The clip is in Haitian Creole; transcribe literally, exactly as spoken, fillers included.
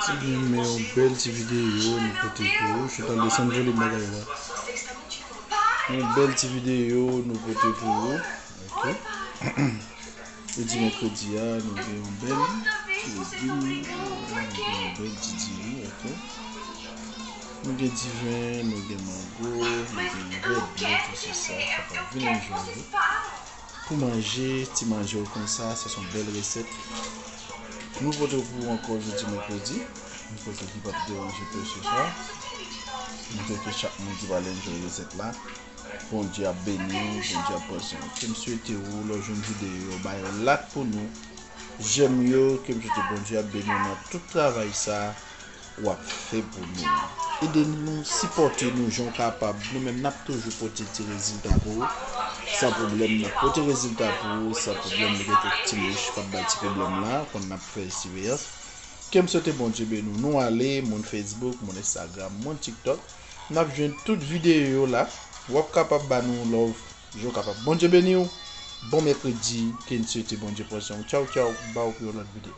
Ebyen, men yon bèl ti videyo nou pote pou ou. Chita desann volim bagay la. Yon bèl ti videyo nou pote pou ou. Ok. Jodi mèkredi a, nou gen yon bèl legim, nou gen yon bèl ti diri, ok. Nou gen diven, nou gen mango, nou gen yon vè dlo, tout se sa, sa pa vin enjoy. Pou manje, ti manje w konsa, sa se yon bèl resèt. Nou pote pou ou ankò jodi mèkredi. Nou pote ki p ap deranje pèsonn. Nou kwè ke chak moun ki pral enjoy resèt la, Bondye ap beni w, Bondye ap pran swen w. Ke m swete ou, lè w jwenn videyo, bay yon like pou nou. Jèm yo, ke m swete Bondye ap beni w nan tout travay sa w ap fè pou nou. Ede nou, sipòte nou jan w kapab. Nou menm, n ap toujou pote ti rezilta pou ou. San pwoblèm, n ap pote rezilta pou ou. San pwoblèm, nou gen kèk ti mouch k ap bay ti pwoblèm la, konn n ap fè siveyans. Ke m swete Bondye beni w. Nou ale, moun Facebook, moun Instagram, moun TikTok. N ap jwenn tout videyo yo la. W ap kapab ba nou love. Jan w kapab. Bondye beni w. Bon mèkredi. Ke n swete Bondye pran swen w. Tchaw, tchaw. Ba w pou yon lòt videyo.